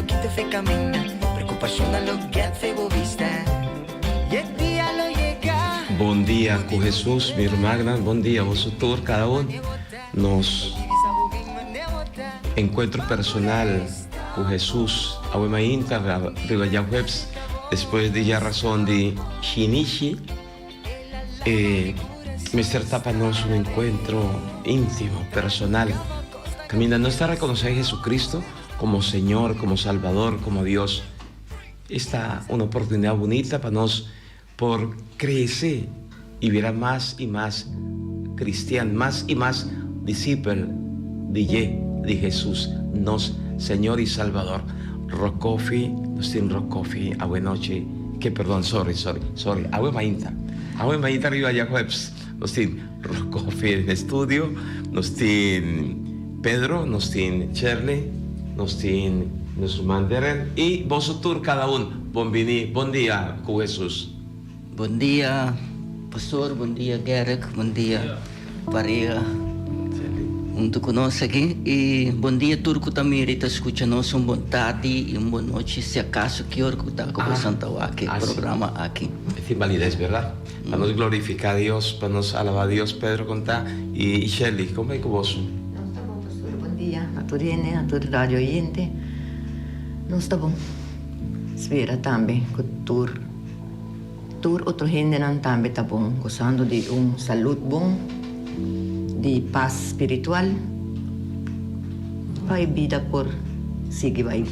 lo kita fe caminda Preocupacionnan lo get fe bo bista Y e dia lo yega Bon dia ku Hesus mi rumannan bon dia boso tur kada un nos enkuentro personal ku Hesus awe mainta riba djahuebs despues di djarason di shinishi e mester ta pa nos un enkuentro intimo personal kaminda nos ta rekonosé Jesucristo komo Señor komo Salbador komo Dios esta un oportunidat bunita pa nos Por crece y bira mas y mas cristian, mas y mas discipel di dje, di Jesus, nos Señor y Salbador. Rokofi, nos tin Rokofi awe nochi, ke perdon, sorry, sorry, sorry, awe mainta, awe mainta riba djahuebs nos tin Rokofi den estudio, nos tin Pedro, nos tin Cherley, nos tin nos ruman Derrel y boso tur cada un. Bon bini, bon dia ku Hesus. Bon dia pastor, bon dia Gerrick, bon dia pareha hunto ku nos aki i bon dia tur ku ta mira i ta skucha nos un bon tardi i un bon nochi si akaso ki ora ku ta ku boso ta wak e programa aki. E tin balidez berdat? Pa nos glorifica Dios, pa nos alaba Dios Pedro konta i Shelly kon bai ku boso? Nos ta bon pastor, bon dia na tur hende, na tur radio oyente, nos ta bon. Spera tambe ku tur tur otro hendenan tambe ta bon, gosando di un salud bon, di pas spiritual, pa e bida por sigui bai.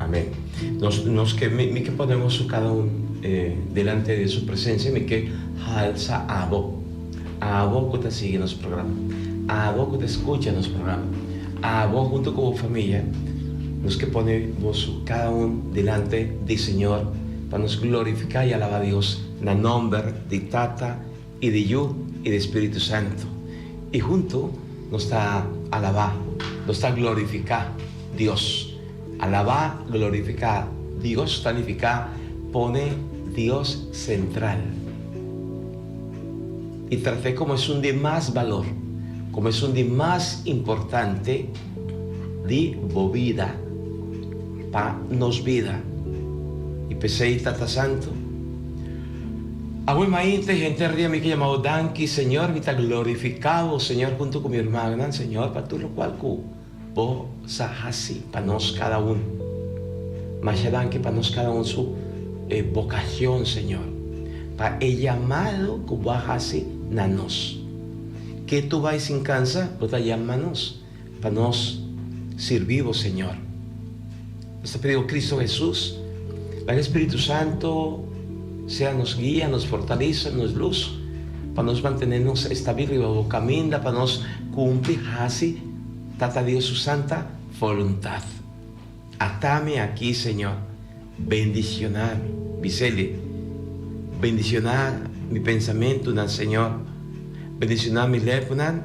Amen. Nos nos ke mi mi ke pone boso kada un delante di su presencia, mi ke halsa abo, abo ku ta sigui nos programa, abo ku ta skucha nos programa. Abo hunto ku bo famia, nos ke pone boso kada un dilante di Señor pa nos glorifiká i alabá Dios na nòmber di Tata i di Yu i di Spiritu Santu. I hunto nos ta alabá, nos ta glorifiká Dios. Alabá, glorifiká Dios ta nifiká pone Dios sentral. I trat'é komo esun di mas balor, komo esun di mas importante di bo bida, pa nos bida. I p'esei, Tata Santu, awe maite henter dia mi ke yama bo danki, Señor, mi ta glorifiká bo, Señor, huntu ku mi hermanonan, Señor, pa tur lokual ku bo sa hasi pa nos kada un. Masha danki pa nos kada un su vocacion, Señor, pa e yamado cu bo a hasi na nos. Ke tu bai sin cansa, bo ta yama nos pa nos sirbi bo, Señor. Nos ta pidi bo Cristo Jesus, laga e Spiritu Santo sea nos guia, nos fortalesa, nos luz, pa nos mantene nos estabil riba bo caminda, pa nos cumpli hasi Tata Dios su santa voluntad. Atami aki, Señor, bendiciona mi. Bis'Eli, Bendiciona mi pensamentunan, Señor. Bendiciona mi lepnan,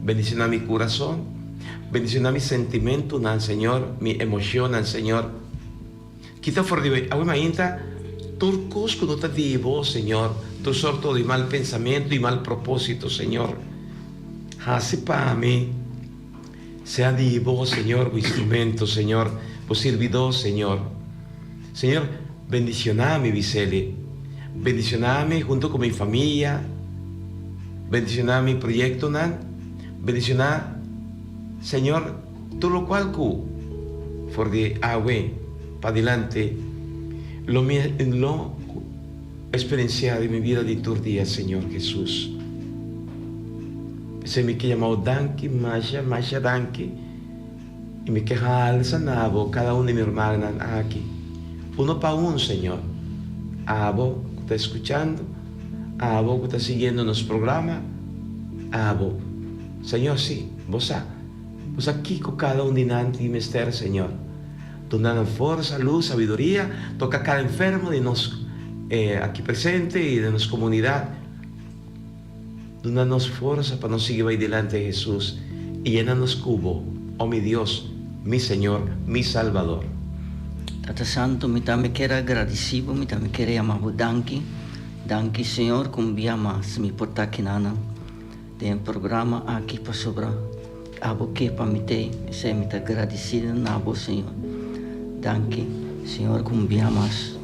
bendiciona mi curason, bendiciona mi sentimentunan, Señor, mi emocionnan, Señor. Kita for di awe mainta tur cos cu no ta di Bo, Señor, tur sorto di mal pensamentu y mal proposito, Señor. Haci pa mi sea di Bo, Señor, Bo instrumento, Señor, Bo sirbidó, Señor. Señor, bendiciona mi, Vicely. Bendiciona mi hunto cu mi famia. Bendiciona mi proyectonan. Bendiciona, Señor, Tur lokual ku for di awe padilanti lo mi lo eksperensiá den mi bida di tur dia, Señor Hesus. P'esei mi ke yama bo danki, masha, masha danki, i mi ke halsa na bo kada un di mi hermanonan aki, uno pa un, Señor. Abo ku ta skuchando, abo ku ta siguiendo nos programa, abo. Señor, sí, bo sa. Bo sa kiko kada un di nan tin mester, Señor. Duna nan forsa, lus, sabiduria, toka kada enfermo di nos aki presente i den nos komunidat. Duna nos forsa pa nos sigui bai dilanti di Hesus i yena nos ku Bo, o mi Dios, mi Señor, mi Salbador. Tata Santu, mi tambe kier a gradisí Bo, mi tambe kier a yama Bo danki. Danki, Señor, ku un bia mas mi por ta aki nanan. Den e programa aki pasobra Abo ke pa mi t'ei, esei mi ta gradisido na Bo, Señor. Danki, Señor, ku un bia mas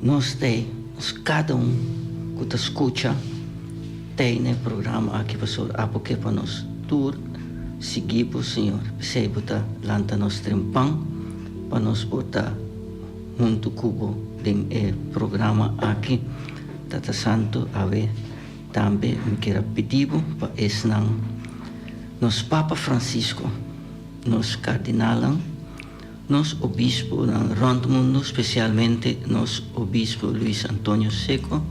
nos t'ei, nos kada un ku ta skucha t'ei na e programa aki, pasobra Abo ke pa nos tur sigui Bo, Señor. P'esei Bo ta lanta nos trempan pa nos por ta huntu ku Bo den e programa aki. Tata Santu, awe. Tambe mi kier a pidi bo pa esnan, nos Papa Francisco, nos Cardinalnan, nos Obisponan rond mundo, specialmente nos Obispo Luis Antonio Seco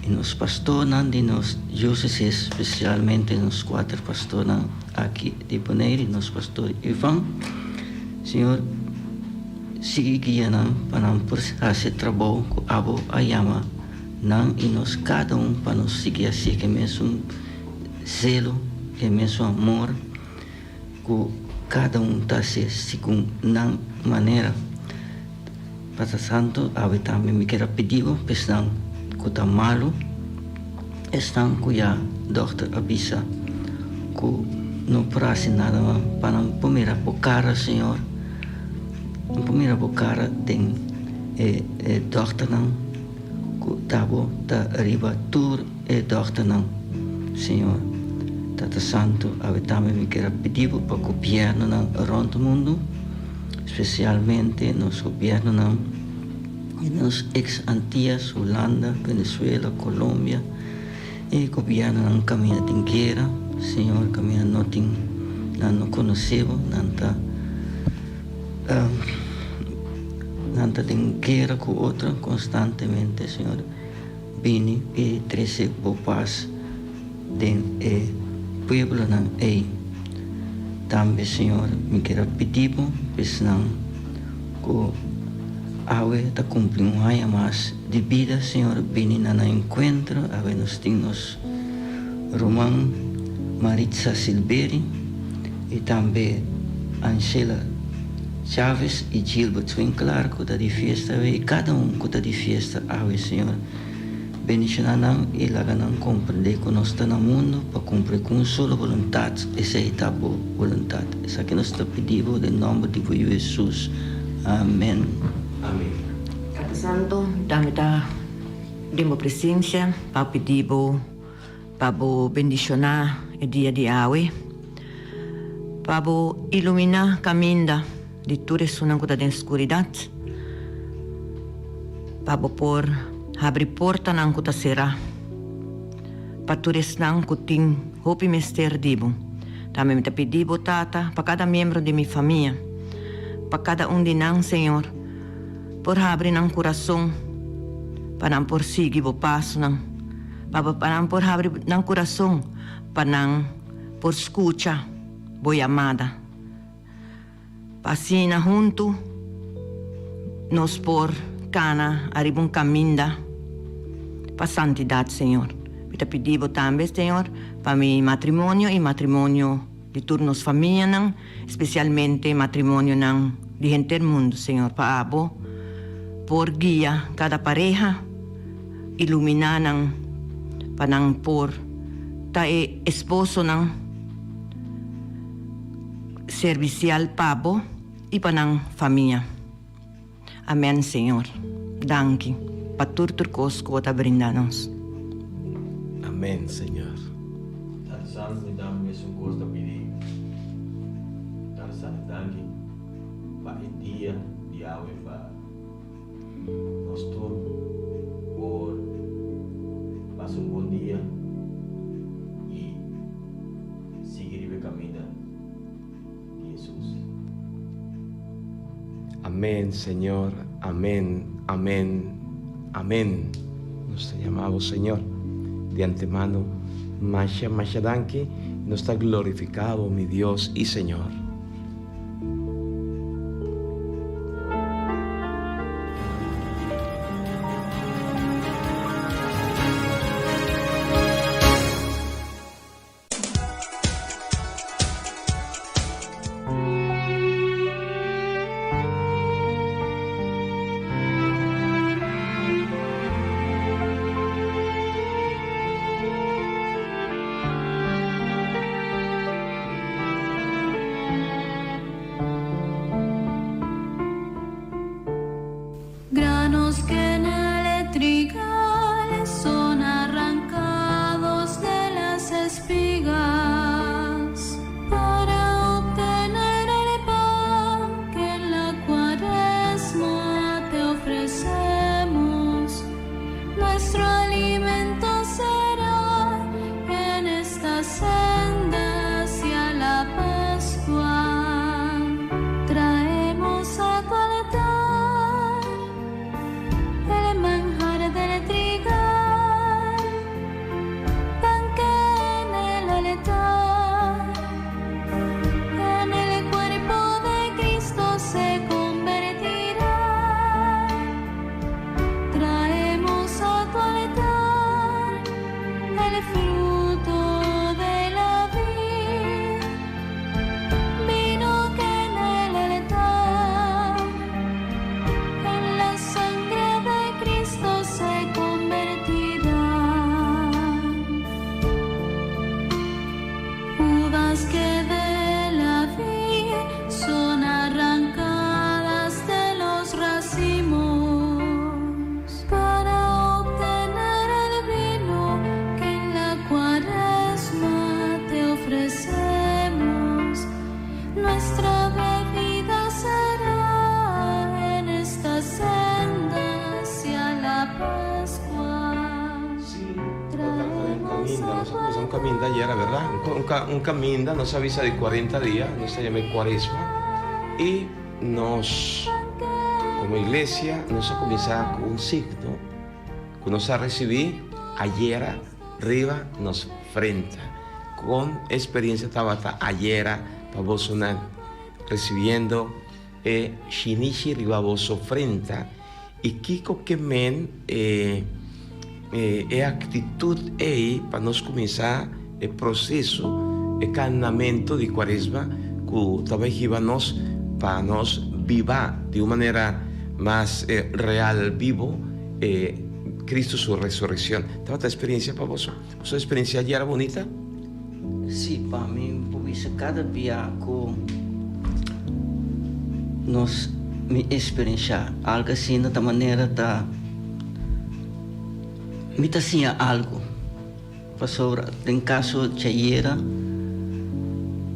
y nos Pastornan di nos Diocesis, specialmente nos cuater Pastornan aki di Bonaire y nos Pastor Ivan. Señor, sigui guia nan pa nan por haci e trabou cu abo a yama. Nan i nos kada un pa nos sigui hasié ku e mesun zelo, e mesun amor ku kada un ta hasié segun nan manera. Tata Santu, awe tambe mi kier a pidi bo pa esnan ku ta malu, esnan ku ya dòkter a bisa ku no por hasi nada mas, pa nan por mira bo kara, Señor, nan por mira bo kara den e dòkternan. Ku ta bo ta riba tur e dòkternan, Señor. Tata Santu, awe tambe mi kier a pidi bo pa gobièrnunan rònt mundu, spesialmente nos gobièrnunan di nos eks Antias, Hulanda, Venezuela, Colombia, e gobièrnunan kaminda tin guera, Señor, kaminda no tin, nan no konosé bo, nan ta. Nan ta den guera ku otro konstantemente, Señor. Bini i trese bo pas den e pueblonan ei. Tambe, Señor, mi kier a pidi bo pa esnan ku awe ta kumpli un aña mas di bida, Señor, bini na nan enkuentro. Awe nos tin nos ruman Maritza Silberi i tambe Angela Chavez y Gilbert Winklaar cu ta di fiesta awe y cada un cu ta di fiesta awe Señor bendiciona nan y laga nan comprende cu nos ta na mundo pa cumpli cu un solo voluntad esey ta bo voluntad esaki nos ta pidi bo den nomber di bo Yu Jesus amen. Amen. Tata Santo, dame ta den bo presencia pa pidi bo Pa bo bendishoná e dia di awe. Pa bo iluminá kaminda di tur esunnan ku ta den skuridat. Pa bo por habri portanan ku ta será pa tur esnan ku tin hopi mester di bo. Tambe mi ta pidi bo, Tata, pa kada miembro di mi famia, pa kada un di nan, Señor, por habri nan kurason pa nan por sigui bo pasonan. Pa pa nan por habri nan kurason pa nan por skucha bo yamada. Pa asina huntu nos por kana ariba un kaminda pa santidat, Señor. Mi ta pidi bo tambe, Señor, pa mi matrimonio i matrimonio di tur nos famianan, spesialmente matrimonionan di henter mundu, Señor, pa abo por guia kada pareha, iluminá nan pa nan por ta e esposonan servisial pa bo i pa nan famia. Amèn, Señor. Danki pa tur tur kos ku bo ta brinda nos. Amèn, Señor. Tata Santu mi ta mesun kos ta pidi Tata Santu danki pa e dia di awe pa nos tur por pasa un bon dia i sigui riba e kaminda di Hesus. Amén Señor, amén, amén, amén. Nos ta yama bo Señor di antemano masha masha danki, nos ta glorifica bo mi Dios y Señor. Uvas que de la vid son arrancadas de los racimos para obtener el vino que en la cuaresma te ofrecemos. Nuestra bebida será en esta senda hacia la Pascua. Sí, kaminda, nos a kuminsá un kaminda ayera, bèrdat? Un kaminda, nos a bisa di kuarenta dia, nos ta yama e kuaresma, i nos komo iglesia nos a kuminsá ku un signo ku nos a risibí ayera riba nos frenta. Kon e eksperensia tabata ayera pa bosonan risibiendo e shinishi riba boso frenta? I kiko ke men e e aktitut ei pa nos kuminsá e proseso, e kanamentu di Kuaresma ku ta bai hiba nos pa nos biba di un manera mas real, bibo, e Kristu su resurekshon. Tabata eksperensia pa boso? Boso eksperensia ayer a bunita? Sí, pa mi por bisa kada bia ku nos mi eksperenshá algu asina ta manera ta mi ta siña algu. Pasobra den kaso djayera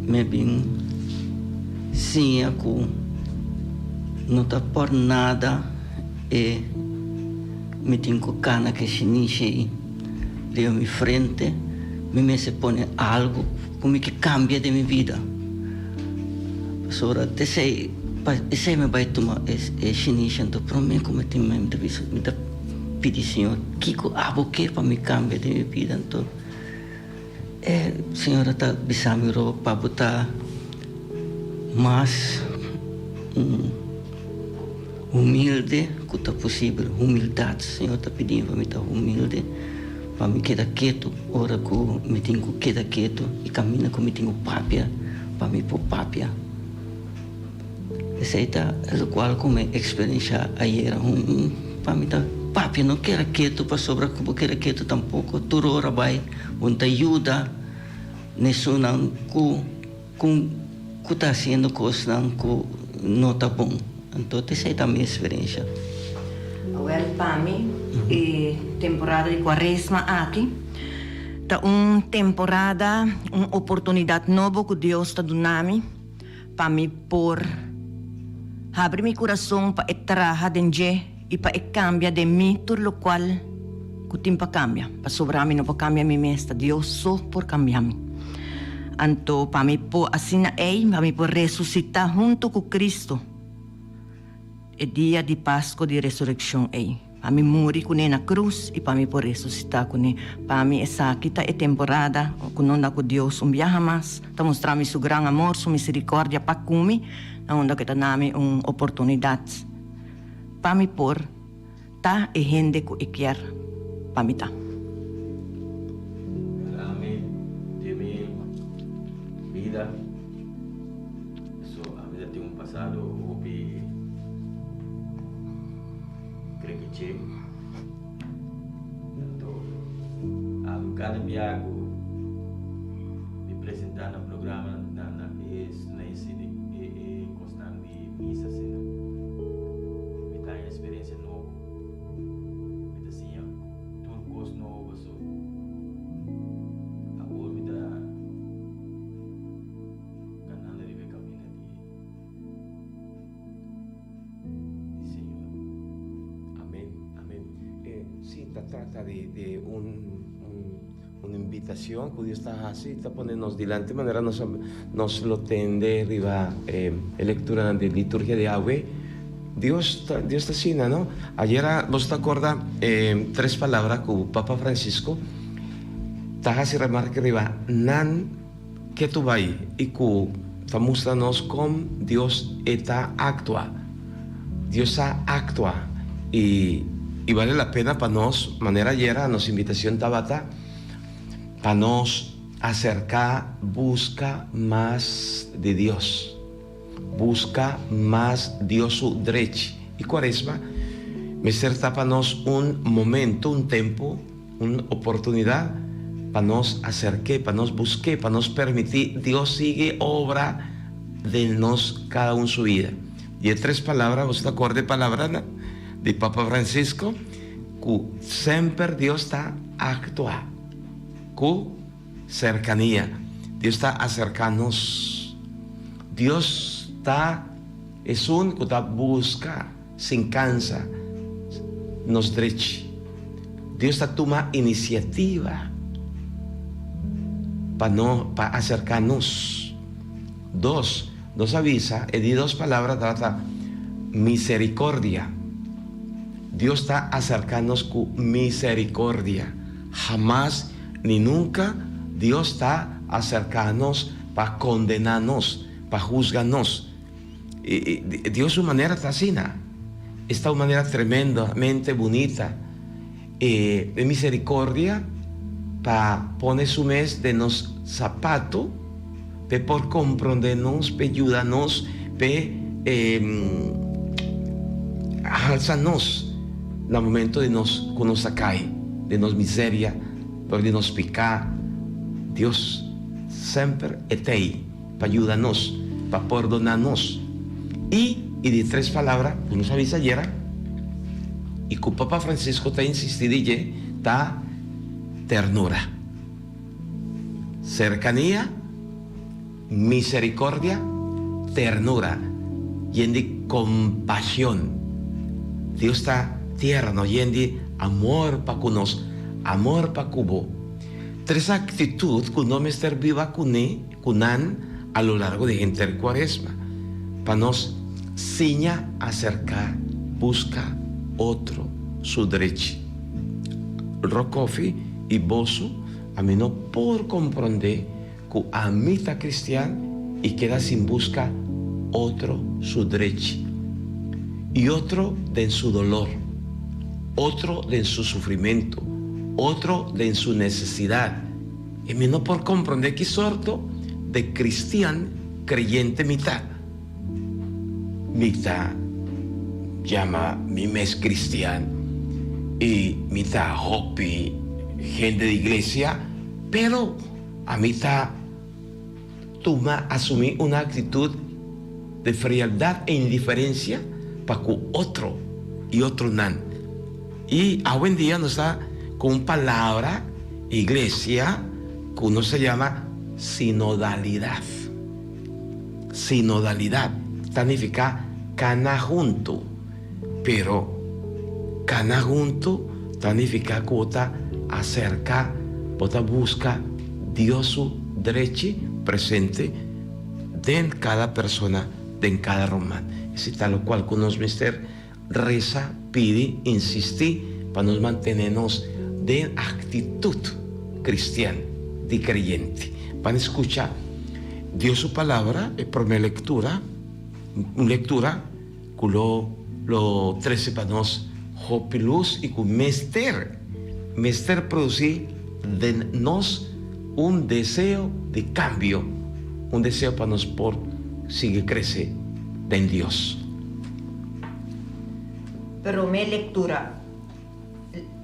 mi a bin siña ku no ta por nada e mi tin ku kana ku e shinishi ei. Riba mi frente mi mester pone algu ku mi ke kambia den mi bida. Pasobra t'esei pa esei mi bai tuma e shinishi anto prome ku mi tin mi ta bisa mi ta pidi Señor kiko abo ke pa mi kambia den mi bida anto e Señor a ta bisa mi ro pa bo ta mas Humilde ku ta posibel. Humildat. Señor ta pidi mi pa mi ta humilde, pa mi keda ketu ora ku mi tin ku keda ketu i kaminda ku mi tin ku papia, pa mi por papia. Esei ta lokual ku mi eksperenshá ayera. Pa mi ta papia, no keda ketu pasobra ku bo keda ketu tampoko tur ora bai bo no ta yuda nesunnan ku. Con cu ta haciendo cosnan cu no ta bon. Anto esey ta mi experiencia. Awel pa mi e temporada di cuaresma aki ta un temporada, un oportunidad nobo cu Dios ta duna mi pa mi por habri mi curason pa e traha den dje y pa e cambia den mi tur locual cu tin pa cambia, pasobra mi no por cambia mi mes, ta Dios so por cambia mi. Anto pa mi por asina ei, pa mi por resucita hunto cu Cristo e dia di Pasco di Resureccion ei, pa mi muri cune na cruz y pa mi por resucita cune. Pa mi esaki ta e temporada cu nunda cu Dios un biaha mas ta mustra mi su gran amor, su misericordia pa cu mi, na unda cu e ta na mi un oportunidad pa mi por Ta e hende ku e kier pa mi ta. Rami di mi bida. So ami ta tin un pasado hopi krekiche. Anto ami kada bia ku mi presenta na programa na na e na e e kosnan di misa asina. Mi ta haña experiencia nobo. Mi ta siña tur cos nobo paso awor mi ta canando riba e camina di di Señor. Amen, amen. Eh, si ta trata di di un un Un invitacion cu Dios ta haci ta pone nos dilanti manera nos nos lo tende riba e lecturanan di liturgia di awe. Dios ta Dios ta asina, no? Ayera boso ta acorda e tres palabra cu Papa Francisco ta haci remarke riba nan ke tu bay y cu ta mustra nos con Dios e ta actua. Dios sa actua y y bale la pena pa nos, manera ayera nos invitacion tabata pa nos acerca busca mas di Dios, busca mas Dios su drechi. Y cuaresma mester ta pa nos un momento, un tempo, un oportunidad. pa nos aserk'é, pa nos busk'é, pa nos permití Dios sigui obra den nos kada un su bida. Di e tres palabra, boso ta acorda e palabranan di Papa Francisco? Ku semper Dios ta aktua ku serkania. Dios ta aserká nos. Dios ta esun ku ta buska sin kansa nos drechi. Dios ta tuma inisiativa pa no pa aserká nos. Dos, nos a bisa e di dos palabra tabata misericordia. Dios ta aserká nos ku misericordia. Hamas ni nunka Dios ta aserká nos pa kondená nos, pa husga nos. Dios su manera ta asina. Esta un manera tremendamente bunita e misericordia pa pone su mes den nos zapato p'e por comprende nos, p'e yuda nos, p'e halsa nos na momento di nos cu nos a cay den nos miseria dor di nos pica. Dios semper e t'ey. Pa yuda nos, pa pordoná nos. I i di tres palabra ku nos a bisa ayera i ku Papa Francisco ta insistí di dje ta ternura, serkania, miserikordia, ternura, yen di kompashon. Dios ta tierno, yen di amor pa ku nos, amor pa ku bo. Tres aktitut ku no mester biba kuné ku nan a lo largo di henter Kuaresma, pa nos siña aserká buska otro su drechi. Rokofi i boso, ami no por komprondé ku ami ta kristian i keda sin buska otro su drechi i otro den su dolor, otro den su sufrimentu, otro den su nesesidat. I mi no por komprondé ki sorto de kristian kreyente mi ta. Mi ta yama mi mes kristian i mi ta hopi hende di iglesia, pero ami ta tuma asumí un aktitut de frialdat e indiferensia pa ku otro i otronan. I awendia nos ta ku un palabra iglesia ku nos ta yama sinodalidat. Sinodalidat ta nifiká kana huntu, pero kana huntu ta nifiká ku bo ta aserká, bo ta buska Dios su drechi presente den kada persona, den kada ruman. Esei ta lokual ku nos mester Resa, pidi, insistí pa nos mantené nos den aktitut kristian di kreyente. Ban skucha Dios su Palabra, e promé lektura, un lektura ku lo lo trese pa nos hopi lus i ku mester, mester produsí den nos un deseo di kambio, un deseo pa nos por sigui krese den Dios. Promé lektura,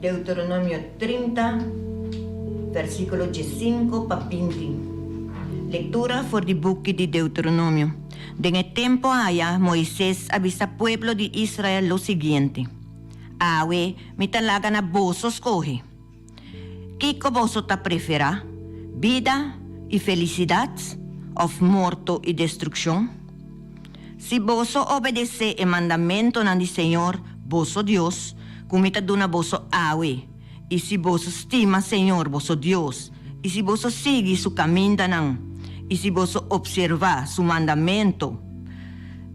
Deuteronomio 30, versíkulo diesinku pa 20. Lektura for di buki di Deuteronomio. Den e tempu aya Moises a bisa pueblo di Israel lo siguiente, Awe mi ta laga na boso skohe. Kiko boso ta preferá, bida i felisidat òf morto i destrukshon? Si boso obedesé e mandamentonan di señor, boso Dios, ku mi ta duna boso awe, i si boso stima señor, boso Dios, i si boso sigui su kamindanan, i si boso opservá su mandamento,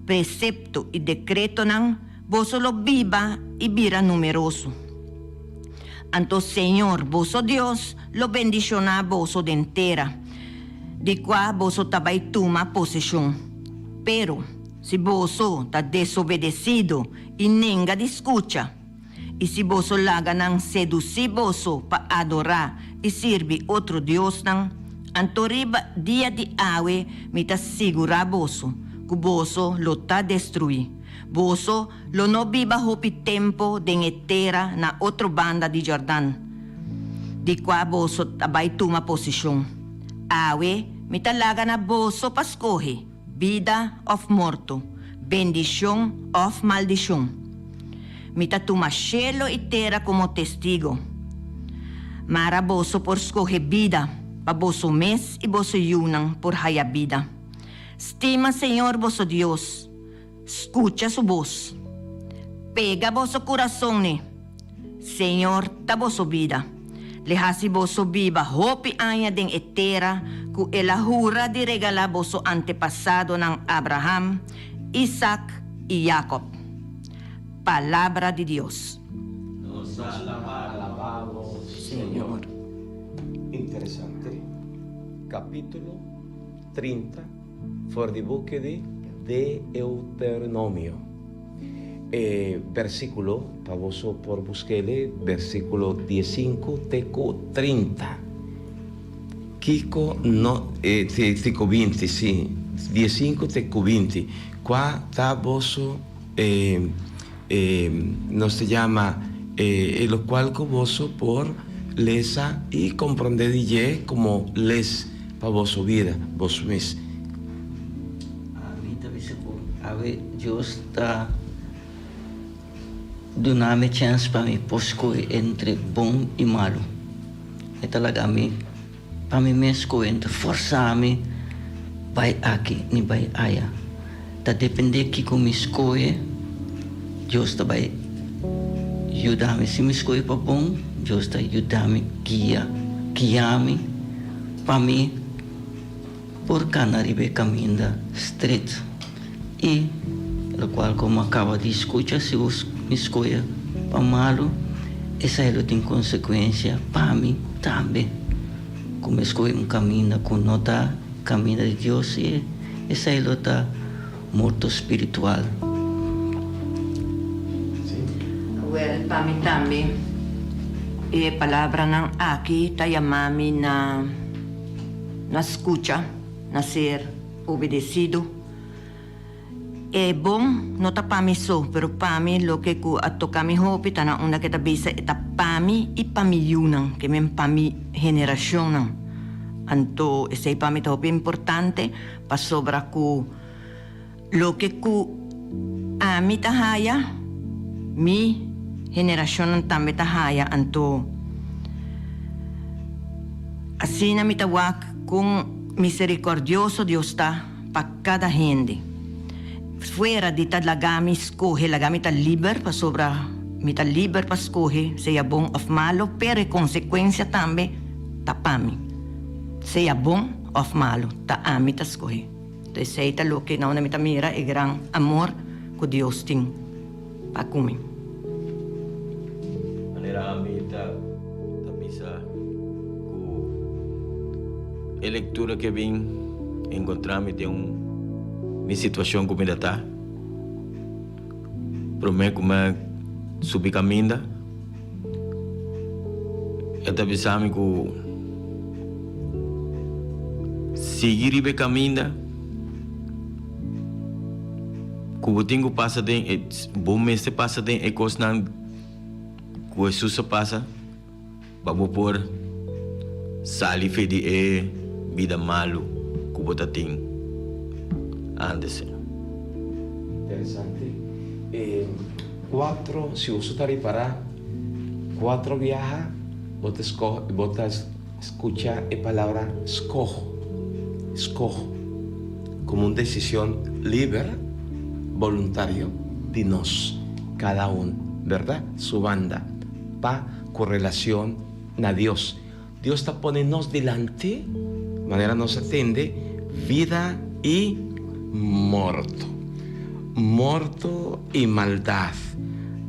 presepto i dekretonan, boso lo biba i bira numeroso. Anto Señor boso Dios lo bendishoná boso den tera di kua boso ta bai tuma poseshon. Pero, si boso ta desobedesido i nenga di skucha, i si boso laga nan sedusí boso pa adorá i sirbi otro diosnan, anto riba dia di awe mi ta sigurá boso ku boso lo ta destruí. Boso lo no biba hopi tempu den e tera na otro banda di Jordan. di kua boso ta bai tuma posishon. Awe mi ta laga na boso pa skohe, bida òf morto, bendishon òf maldishon. Mi ta tuma shelo i tera komo testigo. Mara boso por skohe bida, pa boso mes i boso yunan por haya bida. Stima Señor boso Dios, skucha su bos. Pega boso kurason n'e. Señor ta boso bida. L'e hasi boso biba hopi aña den e tera ku el a hura di regalá boso antepasadonan Abraham, Isak i Yakob. Palabra di Dios. Nos ta alabá bo, Señor. Interesante. Capítulo 30 for di buki di Deuteronomio. E versículo, pa boso por busk'ele, versículo diesinku te ku 30. Kiko no, te ku 20, sí, diesinku te ku 20. Kua ta boso, nos ta yama e lokual ku boso por lesa i komprondé di dje komo les pa boso bida, boso mes. Ami ta bisa ku awe Dios ta duna mi chèns pa mi por skohe entre bon i malu. E ta laga mi pa mi mes skohe, no ta fòrsá mi bai aki ni bai aya. Ta dependé kiko mi skohe, Dios ta bai yuda mi. Si mi skohe pa bon, Dios ta yuda mi, guia, guia mi pa mi por cana riba e caminda stret y locual como a caba di scucha si bo mi scoge pa malo esai lo tin consecuencia pa mi tambe cu mi scoge un caminda cu no ta caminda di Dios y esai lo ta morto spiritual. Wel pa mi tambe e palabranan aki ta yama mi na. Na skucha, na ser obedesido. E bon no ta pa mi so, pero pa mi loke ku a toka mi hopi ta na unda ke ta bisa e ta pa mi i pa mi yunan, ke men pa mi generashonnan. Anto esei pa mi ta hopi importante pasobra ku loke ku ami ta haya, mi generashonnan tambe ta haya. Anto asina mi ta wak kon miserikòrdioso Dios ta pa kada hende. Fuera di ta laga mi skohe, laga mi ta liber, pasobra mi ta liber pa skohe sea bon òf malu, pero e konsekuensia tambe ta pa mi. Sea bon òf malu, ta ami ta skohe. Esei ta loke na unda mi ta mira e gran amor ku Dios tin pa ku mi. Manera ami ta ta bisa ku e lektura ke bin enkontra mi den un mi situashon ku mi ta ta prome ku mi a subi kaminda e ta bisa mi ku sigui riba e kaminda ku bo tin ku pasa den e bo mester pasa den e kosnan ku Hesus a pasa pa bo por sali fe di e bida malu ku bo ta tin antes. Interesante. E cuatro, si boso ta ripara, cuatro biaha bo ta sco, bo ta scucha e palabra scoho, scoho, como un decision liber, boluntario di nos, cada un, berdad? Su banda, pa cu relacion na Dios. Dios ta pone nos dilanti, manera nos a tende, vida i morto. Morto i maldat,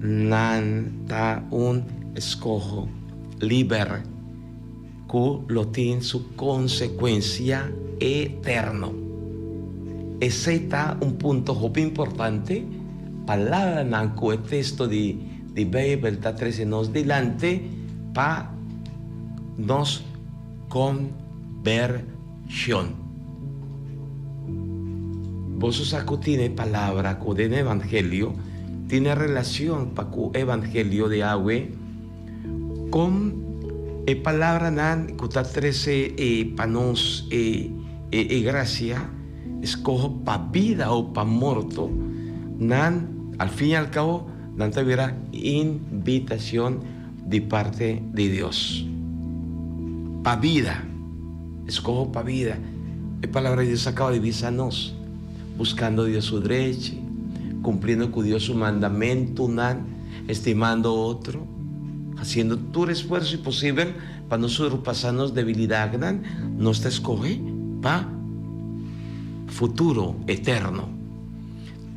nan ta un eskoho liber ku lo tin su konsekuensia eterno. Esei ta un punto hopi importante, palabranan ku e teksto di Di Beibel ta trese nos dilanti pa nos konbershon. Boso sa ku tin e palabra ku den evangelio tin e relashon pa ku evangelio di awe kon E palabranan ku ta trese e pa nos e e grasia, eskoho pa bida o pa morto, nan al fin y al kabo nan ta bira invitashon di parte di Dios. Pa bida, eskoho pa bida. E palabra di Dios a kaba di bisa nos, buskando Dios su drechi, kumpliendo ku Dios su mandamentunan, estimando otro, hasiendo tur esfuerso i posibel pa no surpasá nos debilidadnan, nos ta eskohe pa futuro eterno.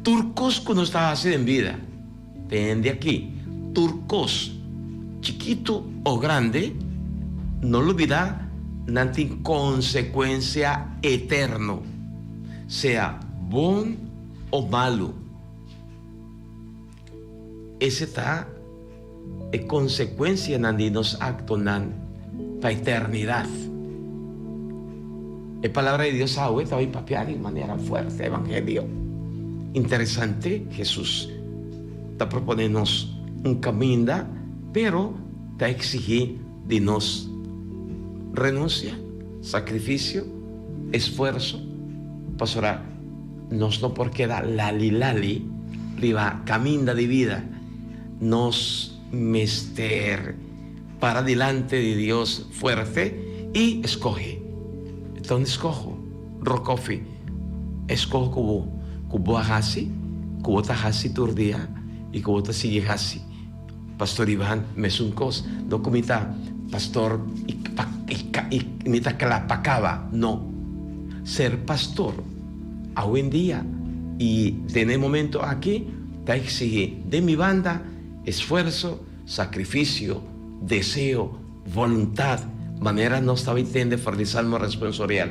Tur kos ku nos ta hasi den bida, tende aki, tur kos, chikitu o grandi, no lubidá nan tin konsekuensia eterno, sea bon o malu. Ese ta e konsekuensianan di nos aktonan pa eternidat. E Palabra di Dios awe ta bai papia di manera fuerte, Evangelio. Interesante, Hesus ta propone nos un kaminda, pero ta eksigí di nos renunsia, sakrifisio, esfuerso, pasobra Nos no por keda lali lali riba kaminda di bida. Nos mester para dilante di Dios fuerte i skohe. Enton skoho, Rokofi, eskoho ku bo ku bo a hasi, ku bo ta hasi tur dia i ku bo ta sigui hasi. Pastor Ivan, mesun kos. No ku mi ta pastor i i mi ta kla pa kaba. No. Ser pastor awendia i den e momento aki ta eksihí den mi banda esfuerso, sakrifisio, deseo, boluntat, manera nos ta bai tende for di Salmo Responsorial.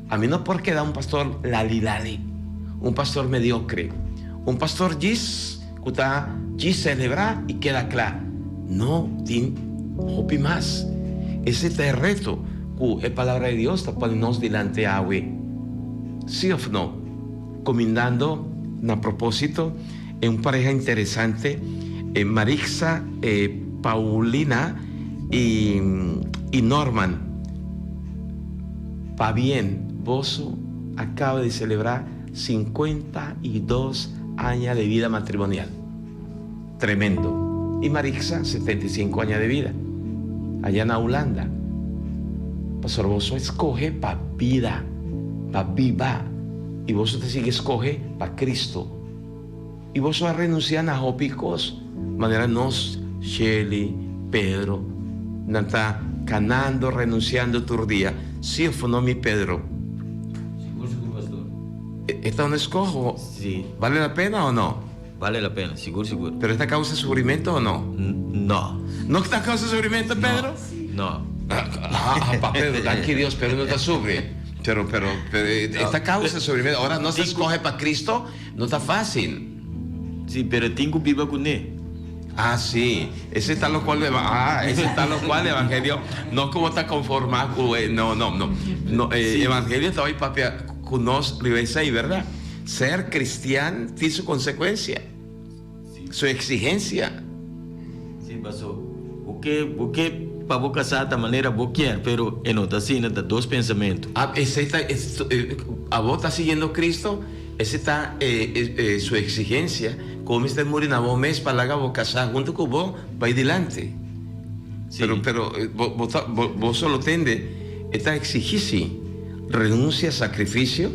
Ami no por keda un pastor lali-lali, un pastor mediokre, un pastor djis ku ta djis selebrá i keda kla. No, tin hopi mas. Esei ta e reto ku e Palabra di Dios ta pone nos dilanti awe. Sí òf no? Kumindando na propósito e un pareha interesante, Marixa Paulina i Norman. Pabien, boso a caba di celebra 52 aña di bida matrimonial. Tremendo! Y Marixa 75 aña di bida, allá na Hulanda. Pasobra boso a escoge pa bida, pa biba, y boso ta sigui escoge pa Cristo. Y boso a renuncia na hopi cos, manera nos, Shirley, Pedro, nan ta canando, renunciando tur dia. Si of no, mi Pedro? Sigur, sigur, pastor. E ta un escoho? Si. Bale la pena o no? Bale la pena, sigur, sigur. Pero e ta causa sufrimento o no? No. No ta causa sufrimento, Pedro? No. Ah, pa Pedro, danki Dios, Pedro no ta sufri. Pero, pero, pero, e ta causa sufrimento. Ora nos ta escoge pa Cristo, No ta fácil. Sí, pero tin cu biba cuné. Ah, sí. Ese ta locual e, ah, ese ta locual evangelio. No cu bo ta conformá cu e, no, no, no. No, e evangelio ta hoy papia cu nos riba esey, verdad? Ser cristian tin su consecuencia, su exigencia. Sí, paso bo ke, bo ke pa bo casá ta manera bo kier, pero e no ta asina, ta dos pensamentu. Ah, esey ta, abo ta siguiendo Cristo? Ese ta e su exigencia, cu bo mester muri na bo mes pa laga bo casa hunto cu bo bay dilanti. Pero, pero bo, bo ta, bo, bo solo tende, e ta exigi si, renuncia, sacrificio,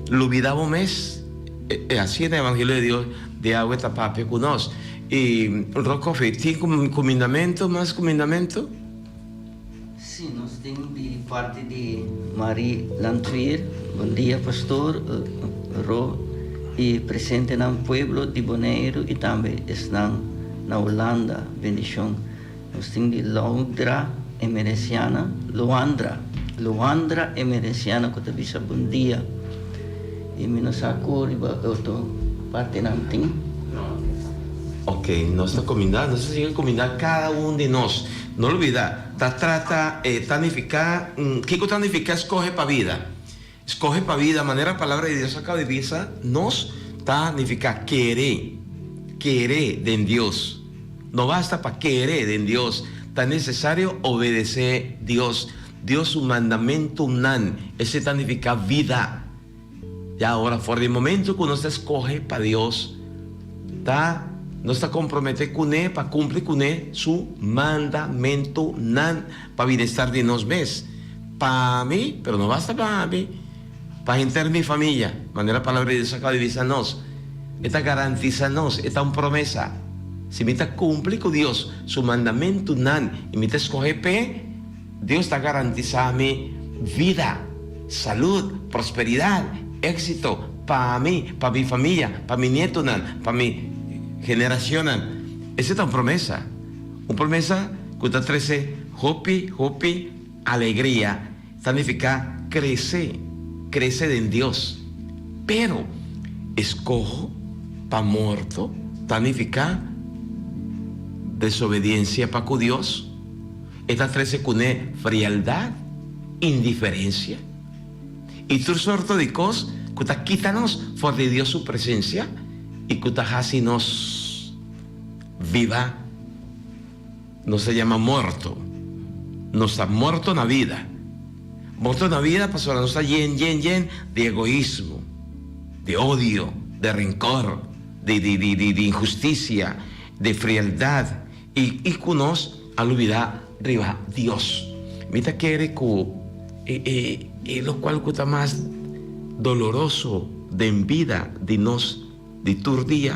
lubida bo mes. E asina e evangelio di Dios di awe ta papia cu nos. Y Rokoffie, tin cumindamento, mas cumindamento? Sí, nos tin di parti di Marie Landweer. Bon dia pastor Ro y presentenan pueblo di Boneiru y tambe esnan na Hulanda. Bendicion. Nos tin di Loundra Emerenciana, Loandra, Loandra Emerenciana cu ta bisa bon dia. Y mi no sa cu riba e otro partinan tin. Ok, nos ta cuminda, nos ta sigui cuminda cada un di nos. No lubida, ta trata, e ta nifiká, kiko ta nifiká skohe pa bida? Skohe pa bida, manera Palabra di Dios a kaba di bisa nos, ta nifiká kere, kere den Dios. No basta pa kere den Dios. Ta nesesario obedesé Dios, Dios su mandamentunan. Esei ta nifiká vida. Ya ora for di momento ku nos ta skohe pa Dios, ta nos ta komprometé kuné pa kumpli kuné su mandamentunan pa bienestar di nos mes. Pa mi, pero no basta pa mi, pa henter mi famia, manera Palabra di Dios a kaba di bisa nos. E ta garantisa nos, e ta un promesa. Si mi ta kumpli ku Dios su mandamentunan i mi ta skohe p'e, Dios ta garantisa mi vida, salud, prosperidad, éxito pa mi, pa mi famia, pa mi nietonan, pa mi generacionnan. Esei ta un promesa. Un promesa cu ta trece hopi, hopi alegria. Ta nifica crece, crece den Dios. Pero, escoho pa morto ta nifica desobediencia pa cu Dios. E ta trese kuné frieldat, indiferensia i tur sorto di kos ku ta kita nos for di Dios su presensia i ku ta hasi nos biba, nos ta yama morto. Nos ta morto na bida. Morto na bida pasobra nos ta yen, yen, yen di egoismo, di odio, di renkor, di, di, di, di, di inhustisia, di frieldat. I i ku nos a lubidá riba Dios. Mi ta kere ku e e e lokual ku ta mas doloroso den bida di nos di tur dia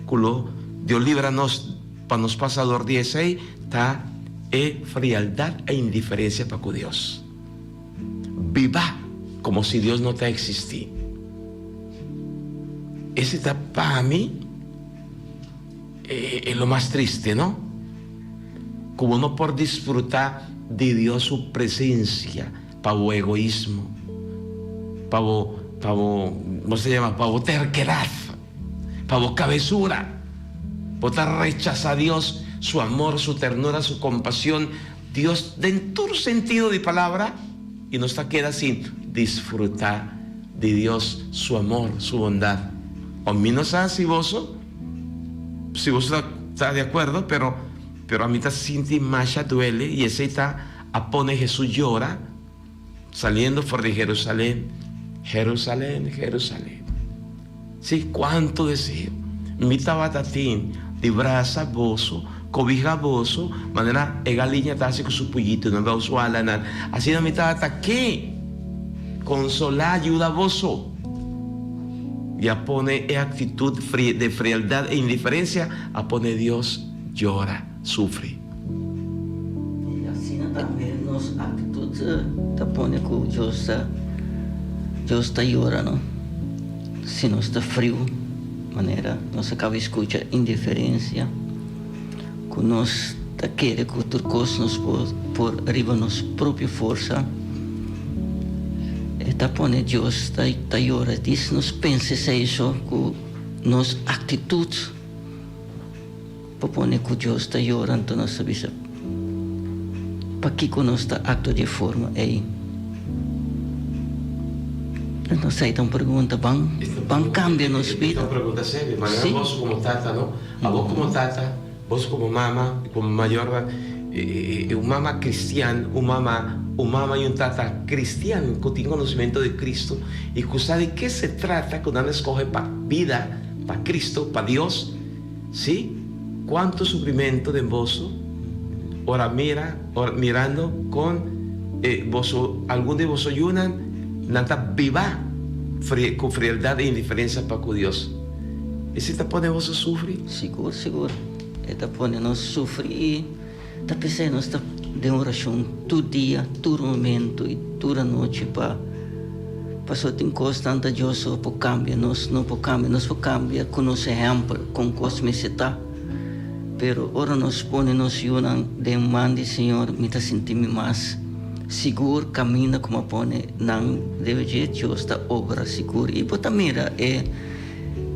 ku lo Dios libra nos pa nos pasa dor di esei ta e frialdat e indiferensia pa ku Dios. Biba komo si Dios no ta eksistí. Ese ta pa mi. E lo mas triste, no? Ku bo no por disfrutá di Dios su presensia pa bo egoismo, pa bo, pa bo, bo sa yama, pa bo terkedat, pa bo kabesura. Bo ta rechasá Dios, su amor, su ternura, su kompashon, Dios den tur sentido di palabra, i nos ta keda sin disfrutá di Dios su amor, su bondat. O mi no sa si boso. Si boso ta ta di akuerdo, pero pero ami ta sinti masha duele i esei ta a pone Hesus yora saliendo for di Herusalen, Herusalen, Herusalen. Si, kuantu deseo mi tabata tin di brasa boso, kobija boso, manera e galiña ta hasi ku su puyitunan bou su alanan, asina mi tabata ke konsolá, yuda boso. I a pone e actitud de frialdad e indiferencia a pone Dios yora, sufri. I asina tambe nos actitud ta pone cu Dios ta Dios ta yora, no? Si nos ta friu, manera nos a caba di scucha indiferencia, cu nos ta kere cu tur cos nos por por riba nos propio forsa, e ta pone Dios ta ta yora. Dis nos pensa esei so cu nos actitud por pone cu Dios ta yora, anto nos ta bisa, Pakico nos ta actua di e forma ei? Enton esei ta un pregunta, ban ban cambia nos bida. E ta un pregunta serio, manera boso como tata no? Abo komo tata, boso komo mama, komo mayornan, un mama kristian, un mama, un mama i un tata kristian ku tin konosementu di Kristu i ku sa di ke se trata ku nan a skohe pa bida, pa Kristu, pa Dios, sí, kuantu sufrimentu den boso ora mira, ora mirando kon e boso, algun di boso yunan, nan ta biba ku frieldat i indiferensia pa ku Dios. Esei ta pone boso sufri? Sigur, sigur. E ta pone nos sufri i ta p'esei nos ta den orashon tur dia, tur momento i tur anochi pa pasobra tin kosnan ta Dios so por kambia, nos no por kambia. Nos por kambia ku nos ehèmpel kon kos mester ta, pero ora nos pone nos yunan den man di Señor mi ta sinti mi mas sigur kaminda ku mi a pone nan debe dje Dios ta obra sigur i bo ta mira e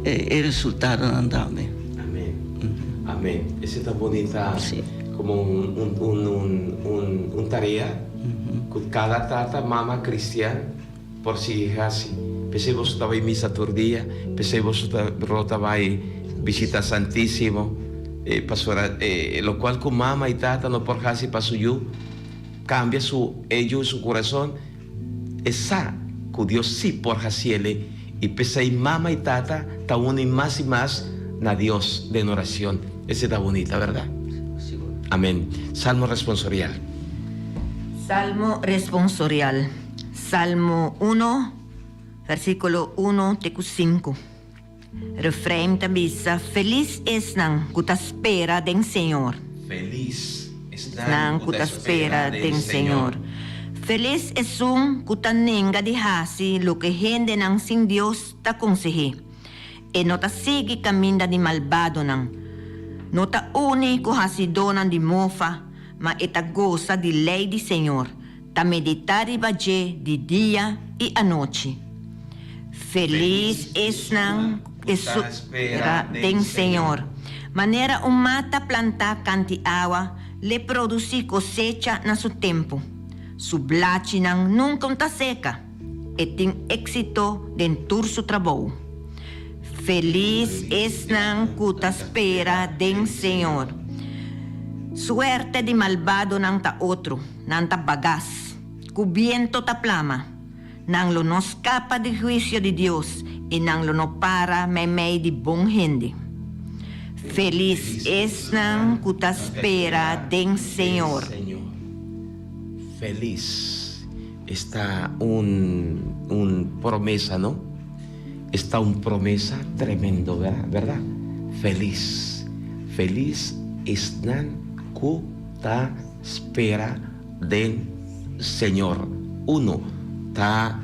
E resultadonan tambe. Amen. Amen. Esei ta bunita como un un un un un tarea cu cada tata, mama cristian por sigui haci. P'esei boso ta bay misa tur dia, p'esei boso ta rota bay bishita Santisimo. Pasobra lokual ku mama i tata no por hasi pa su yu, kambia su e yu su kurason, e sa ku Dios sí por hasiel i p'esei mama i tata ta uni mas i mas na Dios den oracion. Esei ta bunita, berdad? Amen. Salmo responsorial. Salmo responsorial. Salmo uno, versiculo uno te cu sinku. Refrein ta bisa, Felis esnan ku ta spera den Señor. Felis esnan ku ta spera den Señor. Felis esun ku ta nenga di hasi loke hendenan sin Dios ta konseh'é. E no ta sigui kaminda di malbadonan, no ta uni ku hasidónan di mofa, ma e ta gosa di lei di Señor, Ta meditá riba dje di dia i anochi. Felis esnan ku ta spera den Señor. Manera un mata plantá kant'i awa l'e produsí kosecha na su tempu. Su blachinan nunka un ta seka. E tin éksito den tur su trabou. Felis esnan ku ta spera den Señor. Suerte di malbadonan ta otro. Nan ta bagas, ku biento ta plama. Nan lo no skapa di huisio di Dios i nan lo no para meimei di bon hende. Felis esnan ku ta spera den Señor. Felis esta un un promesa no? Esta un promesa tremendo berda? Felis felis esnan ku ta Spera den Señor. Uno ta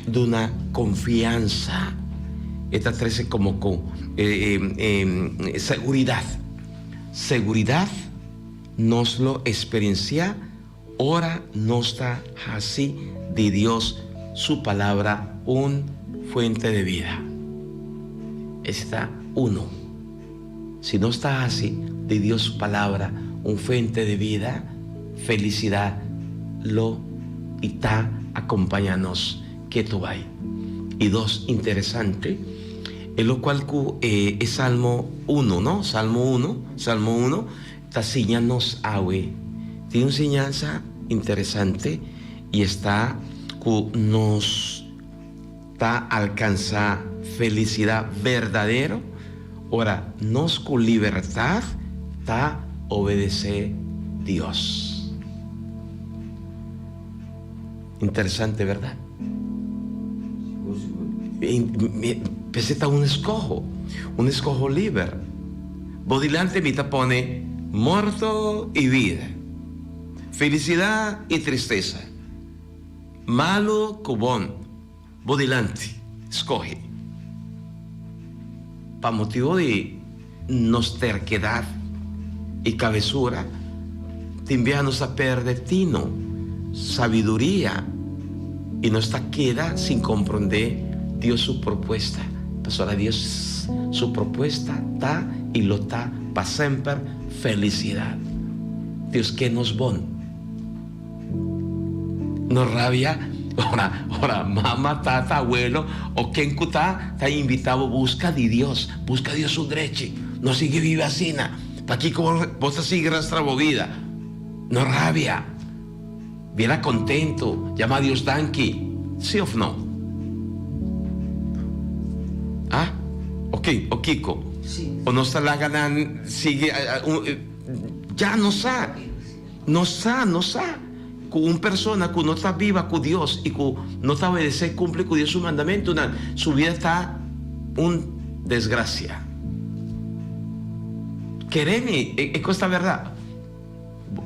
duna confiansa, e ta trece como cu seguridad. Seguridad nos lo experiencia ora nos ta haci di Dios su Palabra un fuente de vida. Ese ta uno. Si nos ta hasi di Dios su Palabra un fuente di bida, felisidat lo i ta akompañá nos ketu bai. I dos interesante, e lokual ku e Salmo uno, no? Salmo uno, Salmo uno ta siña nos awe. Tin un siñansa interesante i esta ku nos. Ta alkansá felisidat berdadero ora nos ku libertat ta obedesé Dios. Interesante, bèrdat? P'esei ta un eskoho, un eskoho liber. Bo dilanti mi ta pone morto i bida, felisidat i tristesa. Malu ku bon, bo dilanti, skohe. Pa motibu di nos terkedat i kabesura, tin biaha nos ta pèrdè tino, sabiduria, i nos ta keda sin komprondé Dios su propuesta. Pasobra Dios su propuesta ta i lo ta pa semper felisidat. Dios ke nos bon. No rabia ora ora mama, tata, abuelo o ken ku ta ta invita bo buska di Dios, buska Dios su drechi. No sigui biba asina. Pakiko bo bo ta sigui rastra bo bida? No rabia. Bira contento, yama Dios danki. Si of no? Ah? Ok, o kiko? O nos ta laga nan sigui ya no sa. Nos sa, nos sa, ku un persona ku no ta biba ku Dios i ku no ta obedesé kumpli ku Dios su mandamentunan, su bida ta un desgrasia. Kere mi, e kos ta bèrdat.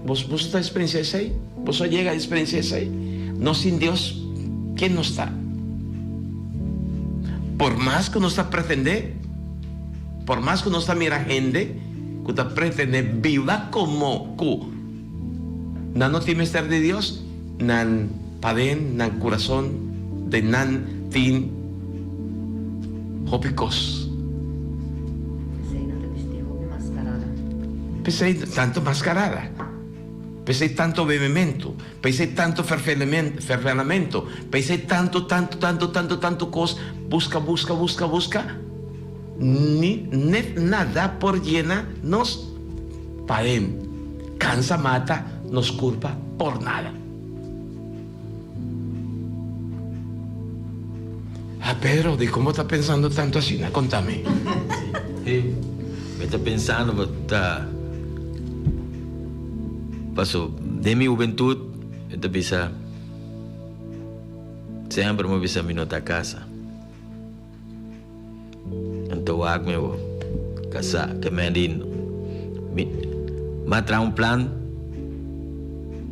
Bos, boso ta eksperensiá esei? Boso a yega a eksperensiá esei? Nos sin Dios, ken nos ta? Por mas ku nos ta pretendé, por mas ku nos ta mira hende ku ta pretendé biba komo ku nan no tin mester di Dios, nan paden, nan kurason, den nan tin hopi kos. P'esei nan ta bisti hopi maskarada. P'esei tantu maskarada. P'esei tantu bebementu. P'esei tantu ferfelamentu. P'esei tantu, tantu, tantu, tantu, tantu kos. Buska, buska, buska, buska. Ni net nada por yena nos paden. Cansa mata nos curpa por nada. Ah Pedro, di con bo ta pensando tanto asina? Contami. Sí, mi ta pensando bo ta paso den mi hubentud mi ta bisa semper mi bisa mi no ta casa. Anto wak mi bo kasá ke men di mi a traha un plan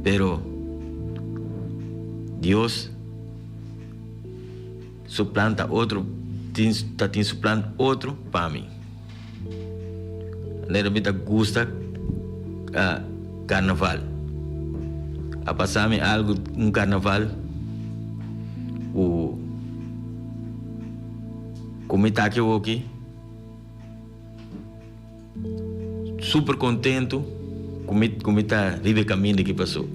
pero Dios su plan ta otro tin ta tin su plan otro pa mi. Manera mi ta gusta karnaval a pasa mi algu un karnaval ku. Ku mi ta aki awoki super kontentu ku mi ku mi ta riba e kaminda ki pasó.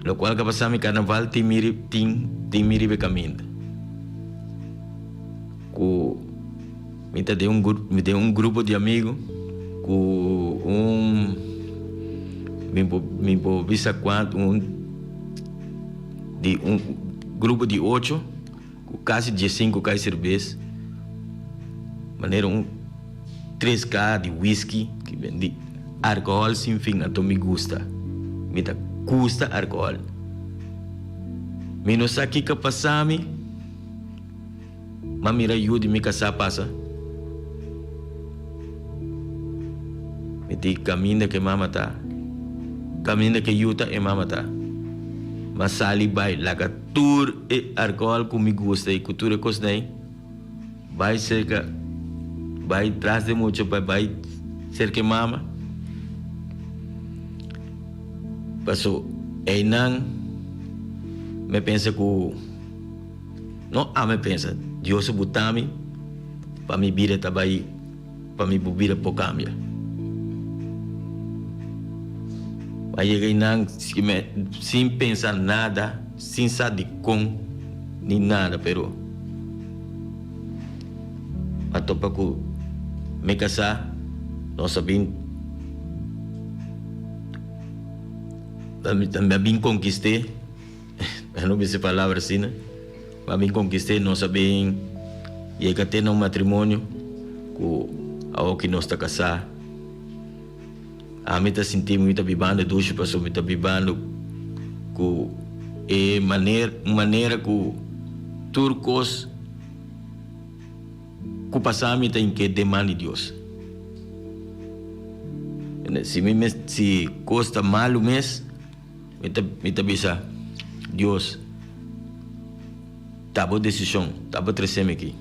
Lokual ku a pasá mi karnaval tin mi tin tin mi riba e kaminda. Ku mi ta den un mi den un grupo di amigu ku un mi por mi por bisa kuantu un di un grupo di ocho. Ku kasi diesinku kai serbes, manera un tres kaha di whisky ki ben di alkohòl sin fin anto mi gusta, mi ta gusta alkohòl. Mi no sa kiko a pasa mi, m'a mira yu di mi kasá pasa. Mi di kaminda ku e mama ta, kaminda ku e yu ta e mama ta. M'a sali bai laga tur e alkohòl ku mi gusta i ku tur e kosnan ei bai serka, bai tras di e mucha pa bai serka e mama. Paso einan mi a pensa ku. No ami pensa, Dios a buta mi pa mi bida ta bai, pa mi bida por cambia. A yega einan sin pensa nada, sin sa dicon ni nada, pero a topa cu mi casa, nos a bin, a bin conquiste. Mi no bisa e palabra asina. Ma mi konkist'é, nos a bin yega te na un matrimonio ku awoki nos ta kasá. Ami ta sinti mi ta bibando dushi pasobra mi ta bibando ku e manera, un manera ku tur kos ku pasa mi ta ink'é den man di Dios. Si mi mes, si kos ta malu mes. Mi ta mi ta bisa Dios, Ta bo desishon, ta bo trese mi aki.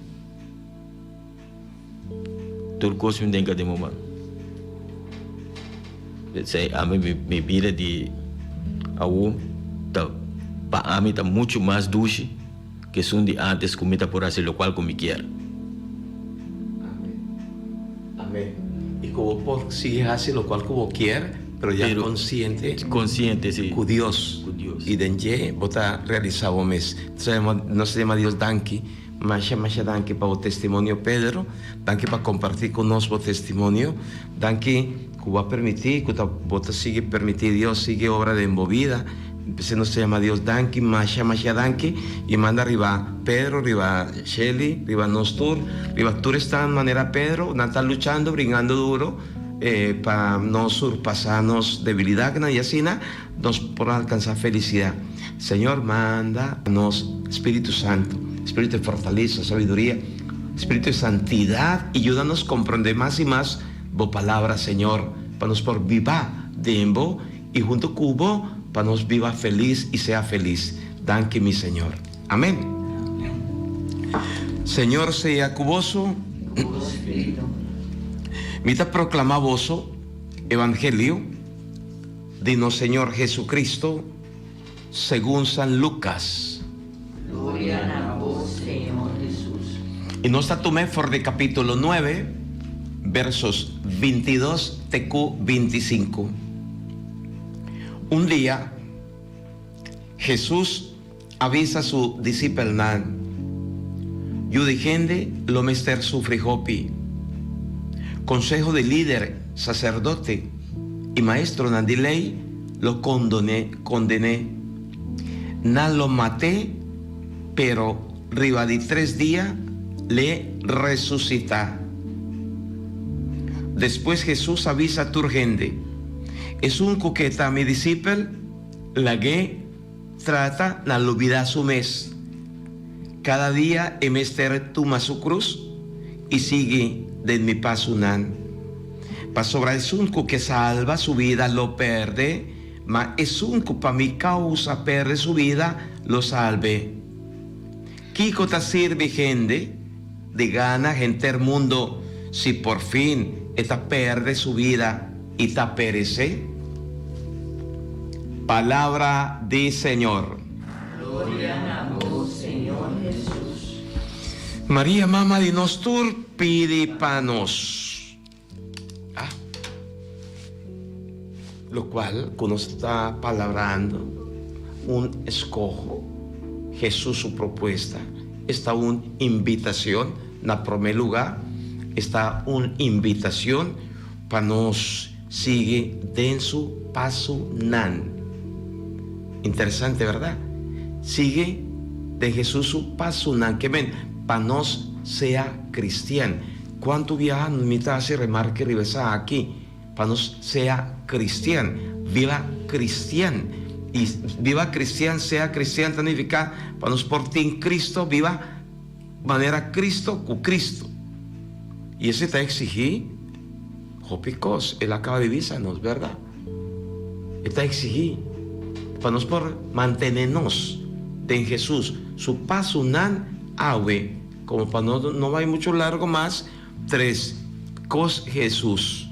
Tur kos mi den ka den bo man. P'esei ami mi mi bida di awo ta pa ami ta muchu mas dushi ke esun di antes ku mi ta por hasi lokual ku mi kier. Amen. Amen. Y cu bo por sigui haci locual cu bo kier, pero ya consciente. Consciente, si. Cu Dios. Cu Dios. Y den dje bo ta realisa bo mes. Nos ta yama Dios danki, masha masha danki pa bo testimonio Pedro, danki pa comparti cu nos bo testimonio, danki cu bo a permiti, cu ta bo ta sigui permiti Dios sigui obra den bo bida. P'esei nos ta yama Dios danki, masha masha danki, i manda riba Pedro, riba Shelly, riba nos tur, riba tur esnan manera Pedro, nan ta luchando, bringando duro pa nos surpasá nos debilidatnan i asina nos por alkansá felisidat. Señor manda nos Spiritu Santu, Spiritu di fortalesa, sabiduria, Spiritu di santidat i yuda nos komprondé mas i mas Bo Palabra, Señor, pa nos por biba den Bo. I hunto ku bo pa nos biba felis i sea felis. Danki mi Señor. Amen. Señor sea ku boso. Mi ta proklama boso evangelio di nos Señor Jesucristo segun San Lucas. Gloria na bo, Señor Jesus. I nos ta tum'é for di capítulo nuebe, versos bintidos te ku bintisinku. Un dia, Jesus a bisa su disipelnan, Yu di hende lo mester sufri hopi. Konseho di lider, saserdote i maestronan di lei lo kondoné, kondené. Nan lo mat'é, pero riba di tres dia l'e resusitá. Despues Hesus a bisa tur hende, Esun ku ke ta mi disipel, lag'é trata na lubidá su mes. Kada dia e mester tuma su krus i sigui den mi pasunan. Pasobra esun ku ke salba su bida lo pèrdè, ma esun ku pa mi kousa pèrdè su bida lo salb'é. Kiko ta sirbi hende di gana henter mundo si por fin e ta pèrdè su bida i ta peresé? Palabra di Señor. Gloria na bo, Señor Hesus. Maria Mama di nos tur pidi pa nos. Ah. Locual cu nos ta palabrando un escoho, Hesus su propuesta esta un invitacion, na prome lugar esta un invitacion pa nos sigui den su pasonan. Interesante, verdad? Sigui den Hesus su pasonan, ke men pa nos sea cristian. Cuanto biaha mi ta haci remarke riba esaki, pa nos sea cristian, biba cristian. Y biba cristian, sea cristian ta nifica pa nos por tin Cristo, biba manera Cristo cu Cristo. Y esey ta exigi hopi cos, el a caba di bisa nos, verdad? E ta exigi pa nos por mantene nos den Jesus su pasonan awe. Como pa no no bai mucho largo mas, tres cos Jesus